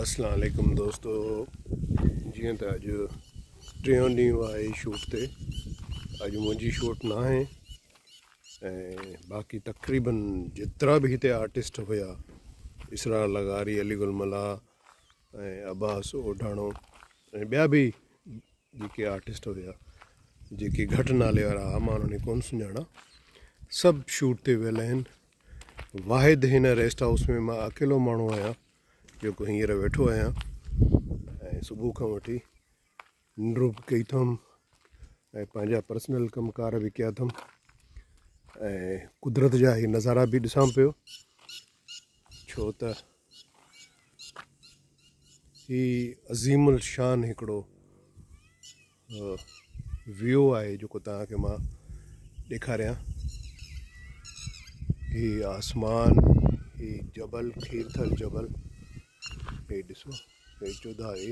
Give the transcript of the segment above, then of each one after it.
اسلام عليڪم دوستو، جيئن ته اڄ ٽيون ڏينهن آهي شوٽ تي. اڄ منهنجي شوٽ نه آهي ۽ باقي تقريبن جيترا به هتي آرٽسٽ هيا، اسرار لغاري، علي گل ملاح ۽ عباس اوڍاڻو ۽ ٻيا به جيڪي آرٽسٽ هيا، جيڪي گهٽ نالي وارا هئا، مان انهن کي ڪونه سڃاڻان، سڀ شوٽ تي ويل آهن. واحد هن ريسٽ هائوس ۾ مان اڪيلو ماڻهو آهيان جيڪو هينئر ويٺو آهيان ۽ صبح کان وٺي ننڊ به ڪئي اٿم ۽ پنهنجا پرسنل ڪم ڪار به ڪيا اٿم ۽ قدرت جا هي نظارا به ڏسان پيو، ڇو ته هي عظيم الشان هڪڙو ويو آهي جيڪو توهان کي مان ڏيکاريان. هي آسمان، هي جبل، کيرٿر جبل، هي ڏسو هي چوڌاري.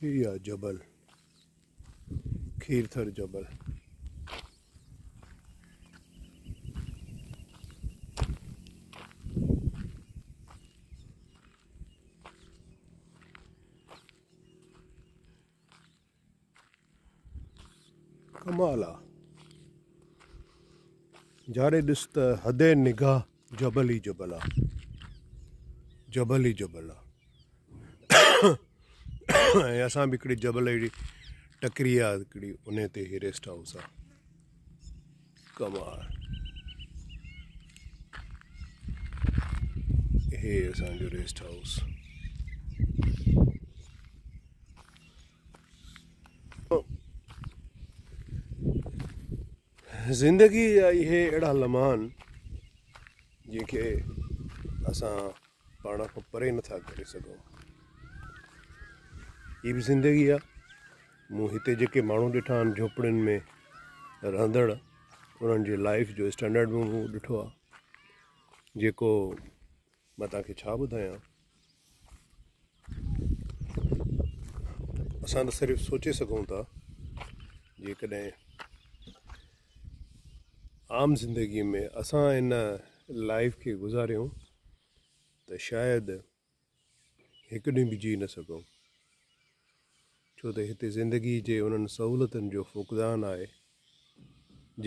هي آ جبل، کيرٿر جبل. ڪمال آ، جاڏي ڏس ته حد نگاهه جبل ئي جبل آ، جبل ئي جبل آ. ۽ اسان به هڪڙي جبل جي ٽڪري آ هڪڙي، ان تي هي ريسٽ هائوس آ. ڪمال، هي اسان جو ريسٽ هائوس. زندگي جا اهي اهڙا لمحا آهن جيڪي اسان پاڻ کان پري نٿا ڪري سگهون. هي به زندگي آ. مون هتي جيڪي ماڻهو ڏٺا آهن جهوپڙين ۾ رهندڙ، انهن جي لائف جو اسٽينڊرڊ به مون ڏٺو آ، جيڪو مان توهان کي ڇا ٻڌايان. اسان ته صرف سوچي سگهون ٿا، جيڪڏهن عام زندگي ۾ اسان ان لائف کي گذاريون ته شايد هڪ ڏينهن به جي نه سگهون، ڇو ته هتي زندگي جي انهن سهولتن جو فقدان آهي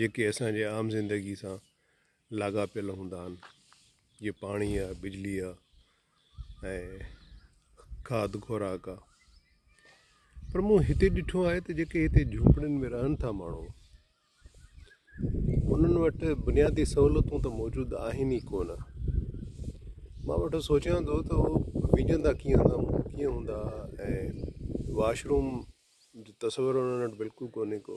جيڪي اسان جي عام زندگي سان لاڳاپيل هوندا آهن، جيئن پاڻي آ، بجلي آ ۽ کاڌ خوراڪ آ. پر مون هتي ڏٺو آهي ته جيڪي هتي جهوپڙين ۾ رهن ٿا ماڻهو، انهن وٽ بنيادي سهولتون ته موجود آهن ئي ڪونه. مان ويٺو سوچيان ٿو ته هو وهنجندا ڪيئن هوندا ۽ واش روم جو تصور انهن وٽ بلڪل ڪونهي ڪو.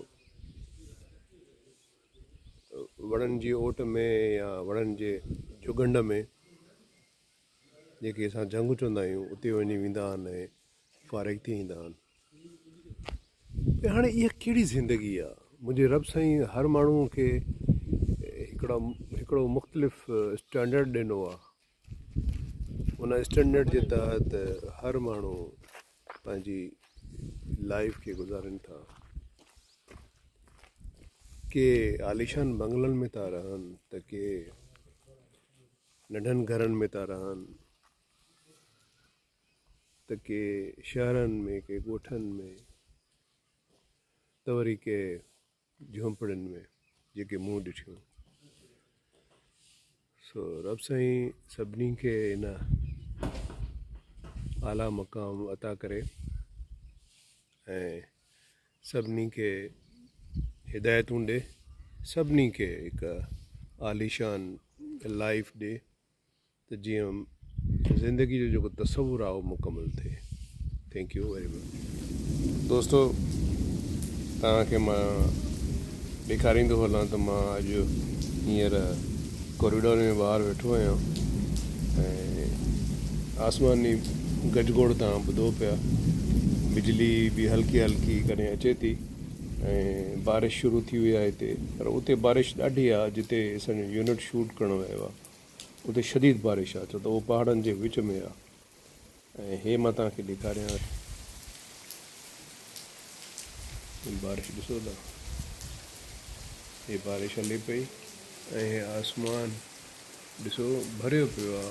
وڻن جي اوٽ ۾ يا وڻن جي جهڳنڊ ۾ جيڪي اسان جهنگ چوندا آهيون اتي وڃي ويندا آهن ۽ فارغ ٿي ايندا آهن. هاڻي اها ڪهڙي زندگي آ؟ منهنجي رب سائين هر ماڻهو کي هڪڙو مختلف اسٽينڊرڊ ڏنو آ. ان اسٽينڊرڊ جي تحت هر ماڻهو پنهنجي لائف کي گذارين ٿا. ڪي عاليشان بنگلن ۾ ٿا رهن ته ڪي ننڍن گهرن ۾ ٿا رهن ته ڪي شهرن ۾، ڪي ڳوٺن ۾ ته وري ڪي جهونپڙين ۾ جيڪي مون ڏٺيون. سو رب سائين سڀني کي ان اعليٰ مقام عطا ڪري ۽ سڀني کي هدايتون ڏي، سڀني کي هڪ عاليشان لائف ڏي ته جيئن زندگي جو جيڪو تصور آهي اهو مڪمل ٿئي. Thank you very much. دوستو توهان کي مان ڏيکاريندو هلان ته مان اڄ هينئر ڪوريڊور ۾ ٻاهر ويٺو آهيان ۽ آسماني گجگوڙ توهان ٻڌو پيا، بجلي به هلڪي هلڪي ڪڏهن اچي ٿي ۽ بارش شروع ٿي وئي آهي هتي، پر اتي بارش ڏاڍي آهي جتي اسان جو يونٽ شوٽ ڪرڻ ويو آهي اتي شديد بارش آهي ڇو ته اهو پهاڙن جي وچ ۾ آهي ۽ هي مان توهان کي ڏيکاريان بارش ڏسو ٿا هي بارش هلي پئي. ۽ هي آسمان ڏسو ڀريو پيو آ.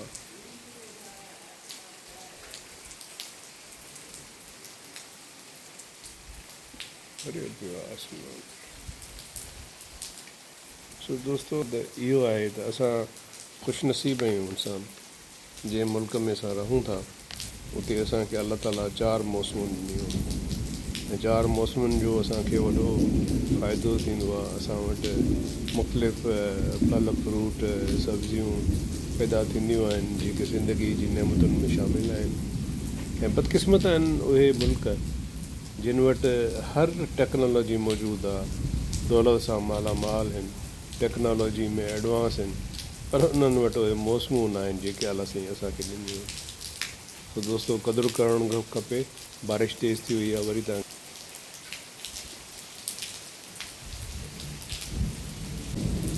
ڀريو پيو آ آسمان. سو دوستو ته اهو آهي ته اسان خوش نصيب آهيون انسان جنهن ملڪ ۾ اسان رهون ٿا اتي اسان کي الله تعالي چار موسمون ڏنيون آهن ۽ چار موسمن جو اسان کي وڏو فائدو ٿيندو آهي اسان وٽ مختلف ڦل فروٽ سبزيون پيدا ٿينديون آهن جيڪي زندگي جي نعمتن ۾ شامل آهن ۽ بدقسمت آهن اهي ملڪ جن وٽ هر ٽيڪنالاجي موجود آ، دولت سان مالا مال هن، ٽيڪنالاجي ۾ ايڊوانس هن پر انهن وٽ اهي موسمون ناهن جيڪي الله سائين اسان کي ڏنيون آهن. سو دوستو قدر ڪرڻ کپي. بارش تيز ٿي وئي آ وري تان.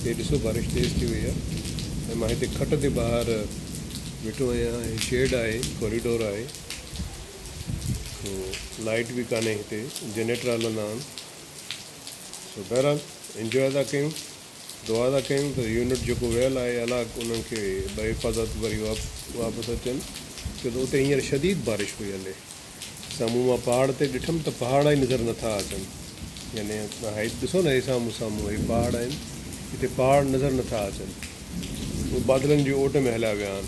هي ڏسو بارش تيز ٿي وئي آ ۽ مان هتي کٽ تي ٻاهر ويٺو آهيان هي شيڊ آهي ڪوريڊور آهي. سو لائيٽ به ڪانهي هتي جنريٽر هلندا آهن سو بهرحال انجواء ٿا ڪيون دعا ٿا ڪيون ته يونٽ جيڪو ويل آهي الله انهن کي بحفاظت وري واپس اچن ڇو ته اتي هينئر شديد بارش پئي هلي سامهون مان پهاڙ تي ڏٺم ته پهاڙ ئي نظر نٿا اچن يعني هائيٽ ڏسو نه هي سامهون سامهون هي پهاڙ آهن هتي پهاڙ نظر نٿا اچن اهي بادلن جي اوٽ ۾ هليا ويا آهن.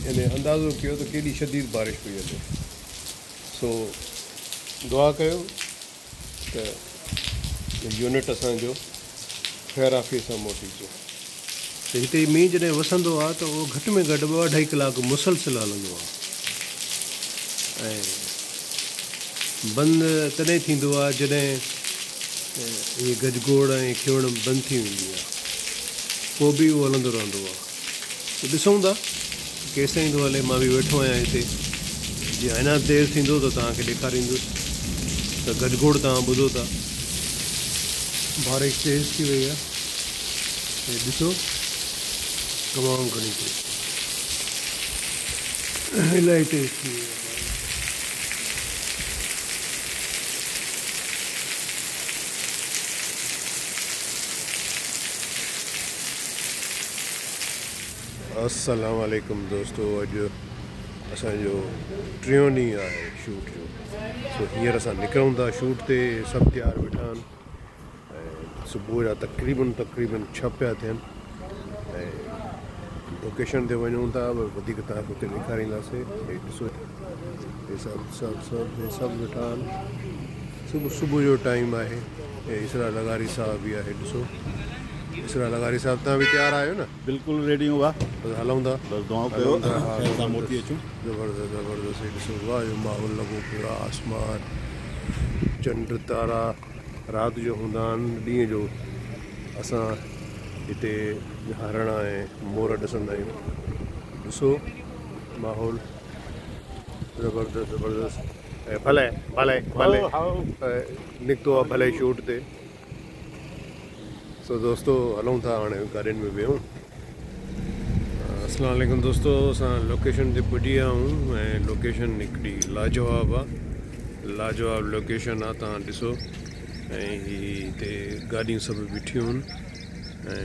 يعني اندازو ڪيو ته ڪيڏي شديد بارش پئي هلي. سو دعا ڪيو ته يونٽ اسان جو خير عافيت سان موٽي اچي. ته هتي مينهن جڏهن وسندو آهي ته اهو گهٽ ۾ گهٽ ٻه اڍائي ڪلاڪ مسلسل هلندو آهي ۽ بند تڏهن ٿيندو آهي جڏهن اهي گجگوڙ ۽ کيوڻ بند ٿي ويندي آهي پوء به اهو هلندو رهندو آهي ته ڏسون ٿا ڪيستائين ٿو هلي مان به ويٺو آهيان هتي جي اڃا دير ٿيندو ته توهان کي ڏيکاريندس ته گجگوڙ توهان ٻڌو ٿا. بارش تيز ٿي وئي آهي هي ڏسو تمام گهڻي تيز الاهي تيز ٿي وئي آهي بارش. السلام عليڪم دوستو اڄ اسان جو ٽيون ڏينهن آهي شوٽ جو سو هينئر اسان نڪرون ٿا شوٽ تي سڀ تيار ويٺا آهن ۽ صبح جا تقريبن تقريبن ڇهه پيا ٿين ۽ لوڪيشن تي وڃون ٿا وڌيڪ توهان کي اتي ڏيکارينداسي هي ڏسو هي سڀ سڀ سڀ هي سڀ ويٺا آهن صبح صبح جو ٽائيم آهي هي اسرار لغاري صاحب به آهي ڏسو اسرار لغاري صاحب توهان به تيار آهيو نه بلڪل ريڊي آهيون ڀاء. بس هلون ٿا. بس دعائون ڪيو خير سان موٽي اچون. زبردست زبردست هي ڏسو واهه جو ماحول لڳو پيو آهي آسمان چنڊ تارا رات جو هوندا آهن ڏينهن جو اسان هتي هرڻ ۽ مور ڏسندا آهيون ڏسو ماحول زبردست زبردست ۽ ڀلي ڀلي ڀلي نڪتو آهي ڀلي شوٽ تي. سو دوستو هلون ٿا هاڻي گاڏين ۾ ويهون. اسلام عليڪم دوستو اسان لوڪيشن تي پڄي ويا آهيون ۽ لوڪيشن هڪڙي لاجواب آ لاجواب لوڪيشن آ توهان ڏسو ۽ هي هتي گاڏيون سڀ بيٺيون آهن ۽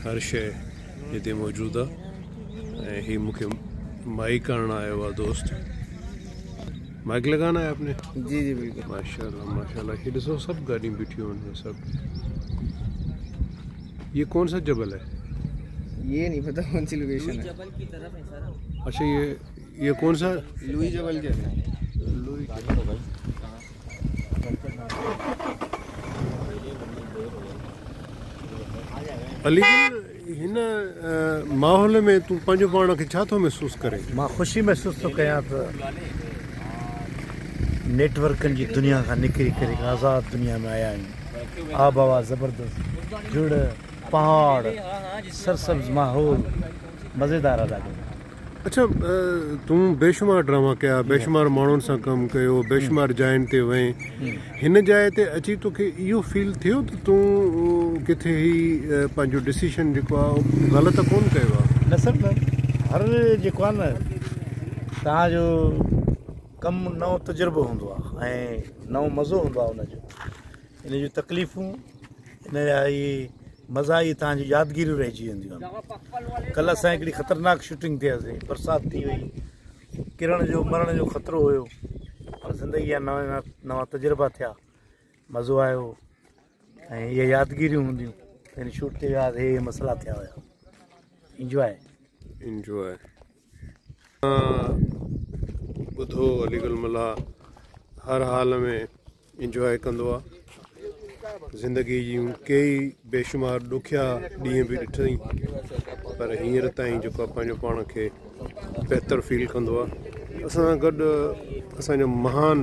هر شي هتي موجود آ ۽ هي مونکي مائيڪ آڻڻ آيو آ دوست مائيڪ لگانا هي آپ ني؟ جي جي بلڪل. ماشاءالله ماشاءالله هي ڏسو سڀ گاڏيون بيٺيون آهن سڀ یہ کون سا جبل ہے؟ یہ نہیں پتا کون سی لوکیشن ہے. جبل کی طرف ہے سر. اچھا یہ کون سا؟ لوئی جبل کے. لوئی علي گل هن ماحول ۾ تون پنهنجو پاڻ کي ڇا ٿو محسوس ڪرين؟ مان خوشي محسوس ٿو ڪيان ته نيٽ ورڪن جي دنيا کان نڪري ڪري هڪ آزاد دنيا ۾ آيا آهيون. آب هوا زبردست، جهڙ، پهاڙ، سرسبز ماحول مزيدار آ ڏاڍو. اڇا تون بيشمار ڊراما ڪيا، بيشمار ماڻهن سان ڪم ڪيو، بيشمار جاين تي وئين، هن جاء تي اچي توکي اهو فيل ٿيو ته تون ڪٿي هي پنهنجو ڊسيشن جيڪو آهي غلط ڪونه ڪيو آهي؟ نه سر نه، هر جيڪو آهي نه توهان جو ڪم نئون تجربو هوندو آهي ۽ نئون مزو هوندو آهي ان جو، ان جون تڪليفون، ان جا اهي मज़ा ई तव्हांजी यादगिरियूं रहिजी वेंदियूं आहिनि। कल्ह असां हिकिड़ी ख़तरनाक शूटिंग थियासीं, बरसाति थी वई, किरण जो मरण जो ख़तरो हुयो, पर ज़िंदगी जा नवां नवां तजुर्बा थिया, मज़ो आयो ऐं इहे यादगिरियूं हूंदियूं। हिन शूट ते वियासीं, हे मसइला थिया हुया। Enjoy enjoy. ॿुधो अली गुल मल्लाह हर हाल में इंजॉय कंदो आहे। ज़िंदगी जूं कई बेशुमार ॾुखिया ॾींहं बि ॾिठई, पर हींअर ताईं जेको आहे पंहिंजो पाण खे बहितर फील कंदो आहे। असां सां गॾु असांजो महान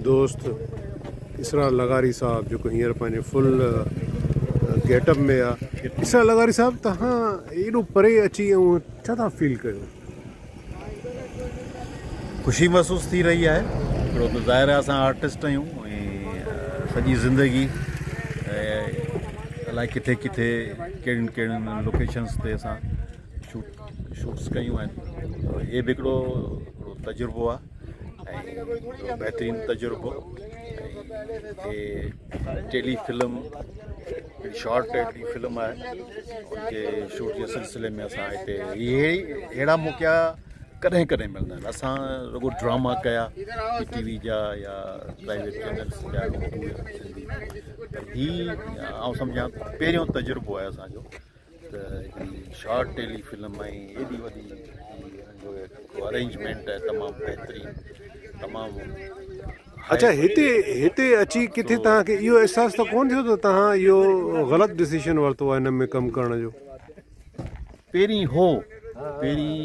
दोस्त इसरार लगारी साहब जेको हींअर पंहिंजे फुल गेटअप में आहे। इसरार लगारी साहब, तव्हां एॾो परे अची ऐं छा था फील कयो? ख़ुशी महसूसु थी रही आहे। हिकिड़ो त ज़ाहिर आहे असां आर्टिस्ट आहियूं ऐं सॼी ज़िंदगी अलाए किथे किथे कहिड़ियुनि कहिड़ियुनि लोकेशन्स ते असां शूट्स कयूं आहिनि। इहे बि हिकिड़ो हिकिड़ो तजुर्बो आहे ऐं बहितरीनु तजुर्बो। ऐं tele film, short tele film आहे, उनखे शूट जे सिलसिले में असां हिते इहे अहिड़ा मौक़ा कॾहिं कॾहिं मिलंदा आहिनि। असां रुॻो ड्रामा कया टीवी जा या प्राइवेट चैनल्स जा उर्दू सिंधी, पर हीअ आउं सम्झां पहिरियों तजुर्बो आहे असांजो त हिकिड़ी शॉर्ट टेली फिल्म ऐं एॾी वॾी जो अरेंजमेंट आहे तमामु बहितरीनु, तमामु। अच्छा, हिते हिते अची किथे तव्हांखे इहो अहसासु त कोन थियो त तव्हां इहो ग़लति डिसीजन वरितो आहे हिन में कमु करण जो? पहिरीं हो, पहिरीं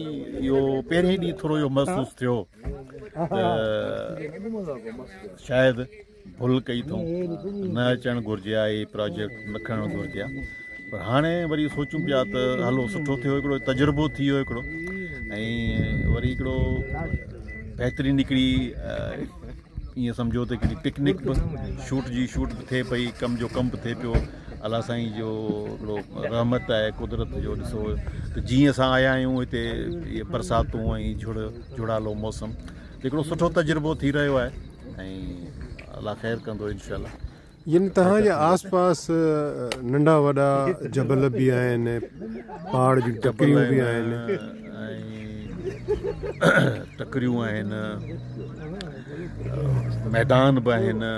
इहो पहिरीं ॾींहुं थोरो इहो महसूसु थियो त शायदि भुल कई अथऊं, न अचणु घुरिजे हा, हे प्रोजेक्ट न खणणु घुरिजे हा। पर हाणे वरी सोचूं पिया त हलो सुठो थियो, हिकिड़ो तजुर्बो थी वियो हिकिड़ो, ऐं वरी हिकिड़ो बहितरीनु हिकिड़ी ईअं सम्झो त हिकिड़ी पिकनिक बि शूट जी शूट बि थिए पई, कम जो कमु बि थिए पियो। अलाह साईं जो हिकिड़ो रहमत आहे कुदरत जो, ॾिसो त जीअं असां आया आहियूं हिते इहे बरसातूं ऐं झुड़ झुड़ालो मौसम, त हिकिड़ो सुठो तजुर्बो थी रहियो आहे ऐं अलाह ख़ैर कंदो इंशाअल्लाह। यानी तव्हांजे आसपास नंढा वॾा जबल बि आहिनि, पहाड़ जूं टकरियूं बि आहिनि, ऐं टकरियूं आहिनि, मैदान बि आहिनि,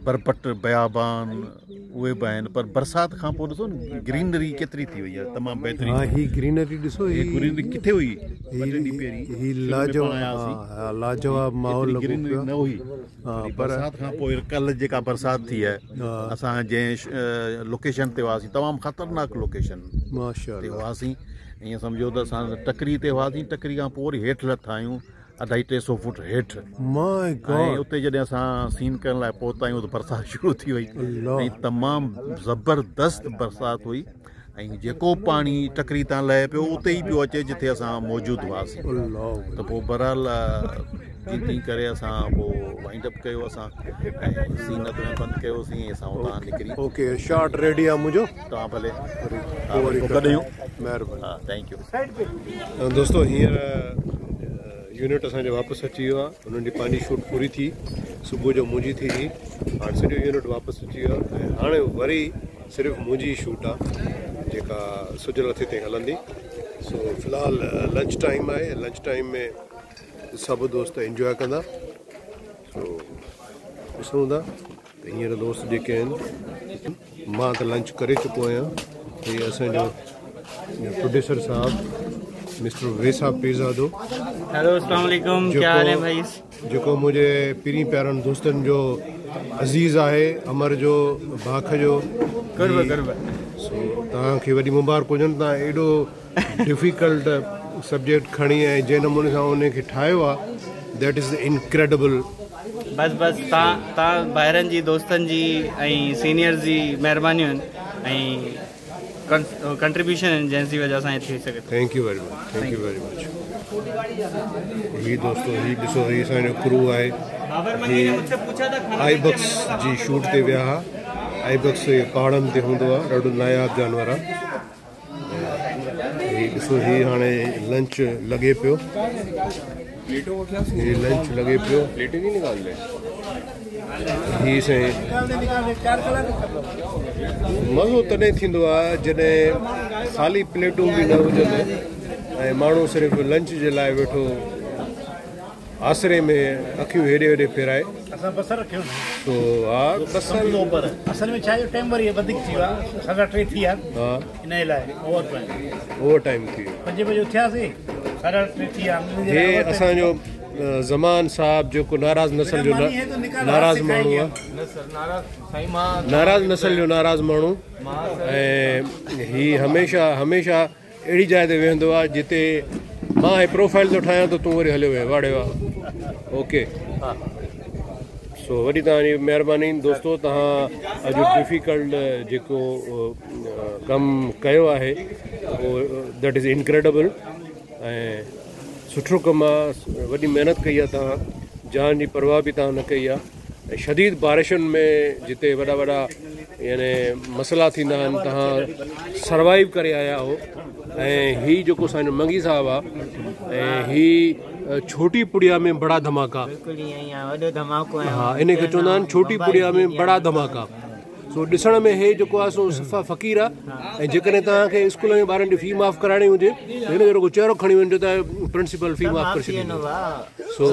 बरपट बयाबान उहे बि आहिनि। पर बरसात खां पोइ ॾिसो न ग्रीनरी केतिरी थी वई आहे, तमामु बहितरीन। हा, ही ग्रीनरी ॾिसो, ही ग्रीनरी किथे हुई ॿ टे ॾींहं पहिरीं? ही लाजवाब लाजवाब माहौल लॻो ग्रीनरी न हुई। हा, पर बरसात खां पोइ कल्ह जेका बरसात थी आहे, असां जंहिं लोकेशन ते हुआसीं तमामु ख़तरनाक लोकेशन माशाअल्लाह ते हुआसीं। ईअं सम्झो त असां टकरी ते हुआसीं, टकरी खां पोइ वरी हेठि लथा आहियूं 250-300 फुट हेठि। My God! ऐं उते जॾहिं असां सीन करण लाइ पहुता आहियूं त बरसाति शुरू थी वई ऐं तमामु ज़बरदस्त बरसाति हुई ऐं जेको पाणी टकरी तां लहे पियो उते ई पियो अचे जिथे असां मौजूदु हुआसीं। त पोइ बहरहाल जीअं तीअं करे असां पोइ वाइंड अप कयो असां ऐं सीन में बंदि कयोसीं ऐं असां उतां निकिरी। ओके, शॉट रेडी आहे मुंहिंजो, तव्हां भले वरी कॾहिं। महिरबानी, हा, thank you. दोस्तो, हींअर यूनिट असांजो वापसि अची वियो आहे। हुननि जी पंहिंजी शूट पूरी थी, सुबुह जो मुंहिंजी थी हुई, हाणे सॼो यूनिट वापसि अची वियो आहे ऐं हाणे वरी सिर्फ़ु मुंहिंजी शूट आहे जेका सुज लथे ताईं हलंदी। सो फ़िलहालु लंच टाइम आहे, लंच टाइम में सभु दोस्त इंजॉय कंदा। सो ॾिसूं था त हींअर दोस्त जेके आहिनि, मां त लंच करे चुको आहियाँ। हीअ असांजो प्रोड्यूसर साहब मिस्टर वेसा पीरज़ादो। हेलो, अस्सलाम वालेकुम, क्या हाल है भाई? जेको मुंहिंजे पीरी प्यारनि दोस्तनि जो अज़ीज़ आहे, अमर जो, बाख जो। क़ुर्ब क़ुर्ब। सो तव्हांखे वॾी मुबारक हुजनि, तव्हां एॾो डिफ़िकल्ट सब्जेक्ट खणी ऐं जंहिं नमूने सां उनखे ठाहियो आहे, that is incredible. बसि बसि तव्हां भाइरनि जी, दोस्तनि जी ऐं सीनियर्स जी महिरबानियूं आहिनि ऐं कंट्रीब्यूशन आहिनि जंहिंजी वजह सां थी सघे। Thank you very much, thank you very much. ही दोस्तो, ही ॾिसो, ही असांजो क्रू आहे। ही आईबक्स जी शूट ते विया हुआ। आईबक्स पहाड़नि ते हूंदो आहे, ॾाढो नायाब जानवर आहे। ही ॾिसो, ही हाणे लंच लॻे पियो, ही लंच लॻे पियो। ही साईं मज़ो तॾहिं थींदो आहे जॾहिं ख़ाली प्लेटूं बि न हुजनि ऐं माण्हू सिर्फ़ु लंच जे लाइ वेठो आसरे में अखियूं हेॾे होॾे फेराए। असां बसर रखियो न तो हा बसर असल में छा जो टाइम वरी वधीक थी वियो आहे, 3:30 थी विया हा, इन जे लाइ ओवर टाइम थी वियो। 5 बजे उथियासीं, 3:30 थी विया। हे असांजो ज़मान साहब जेको नाराज़ नस्ल जो नाराज़ माण्हू आहे, नाराज़ नस्ल जो नाराज़ माण्हू ऐं ही हमेशह हमेशह अहिड़ी जाइ ते वेहंदो आहे जिते मां हे प्रोफाइल थो ठाहियां त तूं वरी हलियो वियो। वाड़े वाह, ओके। सो वॾी तव्हांजी महिरबानी दोस्तो, तव्हां अॼु डिफ़िकल्ट जेको कमु कयो आहे उहो that is incredible ऐं सुठो कमु आहे। वॾी महिनत कई आहे तव्हां, जान जी परवाह बि तव्हां न कई आहे ऐं शदीद बारिशुनि में जिते वॾा वॾा यानी मसइला थींदा आहिनि तव्हां सर्वाइव करे आया हो। ऐं ही जेको असांजो मंगी साहिबु आहे ऐं ही छोटी पुड़िया में बड़ा धमाका, हा इन खे चवंदा आहिनि छोटी पुड़िया में बड़ा धमाका। सो ॾिसण में हे जेको आहे सो सफ़ा फ़क़ीर आहे ऐं जेकॾहिं तव्हांखे स्कूल में ॿारनि जी फी माफ़ कराइणी हुजे त हिन जो रुॻो चहिरो खणी वञिजो त प्रिंसिपल फी माफ़ करे छॾींदो। सो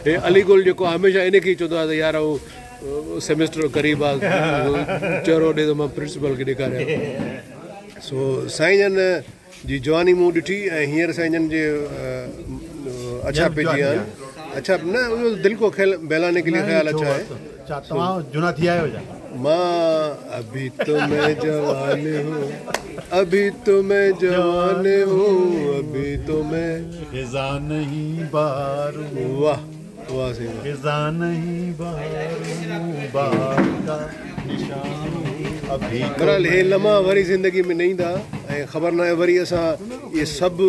हे अली गुल जेको आहे हमेशह इन खे ई चवंदो आहे त यार उहो सेमेस्टर क़रीब आहे, चहिरो ॾे त मां प्रिंसिपल खे ॾेखारियां। सो साईं जन जी जवानी मूं ॾिठी ऐं हींअर साईं जन जे अच्छा पइजी विया आहिनि। अच्छा न, उहो दिल को खेल बहलाने के लिए ख़्याल अच्छा है। तव्हां जूना थी आया आहियो छा? मां अभी तो मैं जवान हूँ, अभी तो मैं जवान हूँ, अभी तो मैं ख़िज़ा नहीं बार। वाह वाह सही, ख़िज़ा नहीं बार का निशान अभी। बहरहाल हे लम्हा वरी ज़िंदगी में न ईंदा ऐं ख़बर न आहे वरी असां इहे सभु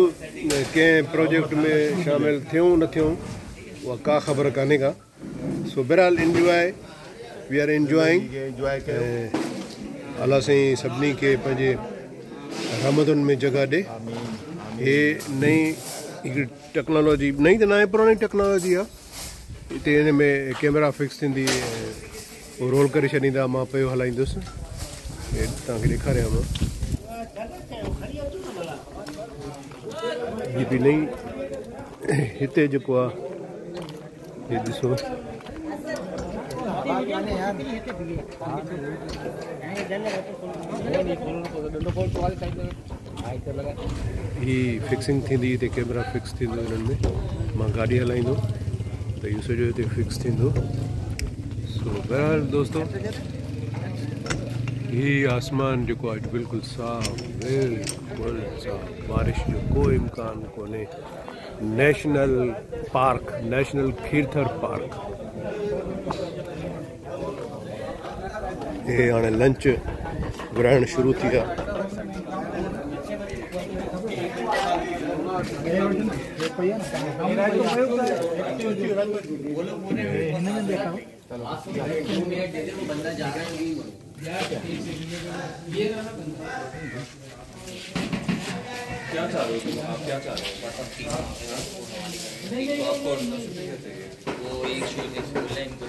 कंहिं प्रोजेक्ट में शामिल थियूं न थियूं, उहा का ख़बर कान्हे का। सो बहरहाल एंजॉय, we are enjoying. अलाह साईं सभिनी खे पंहिंजे रहमतुनि में जॻह ॾे। हे नई हिकिड़ी टेक्नोलॉजी, नई त न आहे, पुराणी टेक्नोलॉजी आहे। हिते हिन में कैमरा फिक्स थींदी ऐं रोल करे छॾींदा, मां पियो हलाईंदुसि। हे तव्हांखे ॾेखारियां मां। हीअ बि नई हिते जेको आहे हे ॾिसो, ही फिक्सिंग थींदी हिते कैमरा फिक्स थींदो हिननि में। मां गाॾी हलाईंदो त इहो सॼो हिते फिक्स थींदो। सो बहरहाल दोस्तो, ही आसमान जेको आहे बिल्कुलु साफ़, बिल्कुलु साफ़, बारिश जो को इम्कान कोन्हे। National park, national Kirthar park. हे हाणे लंच विराइण शुरू थी विया। क्या चाह रहे हो तुम? आप क्या चाह रहे हो? तो आपको वो एक शूज बोल रहे हैं इनको,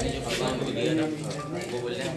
जो भगवान को दिया ना वो बोल रहे हैं।